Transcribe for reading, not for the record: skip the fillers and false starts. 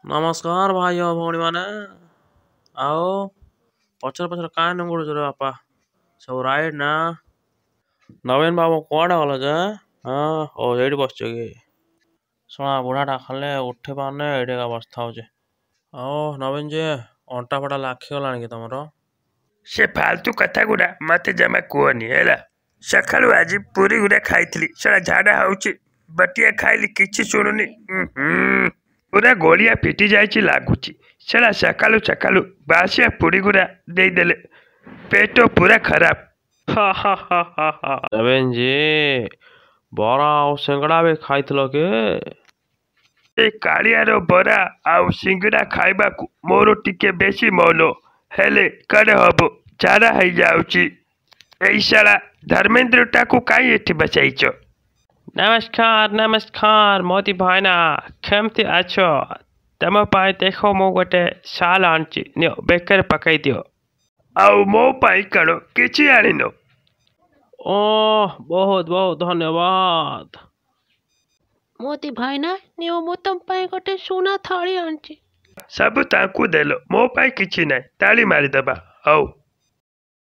ନମସ୍କାର ଭାଇ ଓ ଭଉଣୀମାନେ। ଆଉ ପଛରେ ପଛରେ କାଇଁ ନଙ୍ଗୁଳୁଛ ରେ ବାପା? ସବୁ ରାଇଟ୍ ନା? ନବୀନ ବାବୁ କୁଆଡ଼େ ଗଲେ ଯେ? ହଁ, ଓ ଏଇଠି ବସିଛ କି? ଶୁଣ, ବୁଢ଼ାଟା ଖାଲି ଉଠି ପାରୁନି, ଏଇଠି ଏକା ବସିଥାଉଛି। ଆଉ ନବୀନ ଜି, ଅଣ୍ଟା ଫଟା ଲାଖିଗଲାଣି କି ତମର? ସେ ଫାଲତୁ କଥା ଗୁଡ଼ା ମତେ ଜମା କୁହନି, ହେଲା। ସକାଳୁ ଆଜି ପୁରୀ ଗୁଡ଼ା ଖାଇଥିଲି, ସେଟା ଝାଡ଼ା ହଉଛି। ବଟିଆ ଖାଇଲି, କିଛି ଶୁଣୁନି। ପୁରା ଗୋଳିଆ ଫିଟି ଯାଇଛି ଲାଗୁଛି। ସେଟା ସକାଳୁ ସକାଳୁ ବାସିଆ ପୁରୀ ଗୁଡ଼ା ଦେଇଦେଲେ, ପେଟ ପୁରା ଖରାପ। ନବୀନ ଜି, ବରା ଆଉ ସିଙ୍ଗଡ଼ା ବି ଖାଇଥିଲ କି? ଏ କାଳିଆର ବରା ଆଉ ସିଙ୍ଗଡ଼ା ଖାଇବାକୁ ମୋର ଟିକେ ବେଶୀ ମନ, ହେଲେ କଣ ହବ, ଝାଡ଼ା ହେଇଯାଉଛି। ଏଇ ଶଳା ଧର୍ମେନ୍ଦ୍ରଟାକୁ କାଇଁ ଏଠି ବସାଇଛ? ନମସ୍କାର ନମସ୍କାର ମୋଦି ଭାଇନା, କେମିତି ଅଛ? ତମ ପାଇଁ ଦେଖ ମୁଁ ଗୋଟେ ଶାଲ ଆଣିଛି, ନିଅ ବେକରେ ପକାଇ ଦିଅ। ଆଉ ମୋ ପାଇଁ କଣ କିଛି ଆଣିନ? ଓ, ବହୁତ ବହୁତ ଧନ୍ୟବାଦ। ମୋଦି ଭାଇନା, ନିଅ, ମୁଁ ତମ ପାଇଁ ଗୋଟେ ସୁନା ଥାଳି ଆଣିଛି। ସବୁ ତାଙ୍କୁ ଦେଲ, ମୋ ପାଇଁ କିଛି ନାହିଁ। ତାଳି ମାରିଦେବା। ହଉ।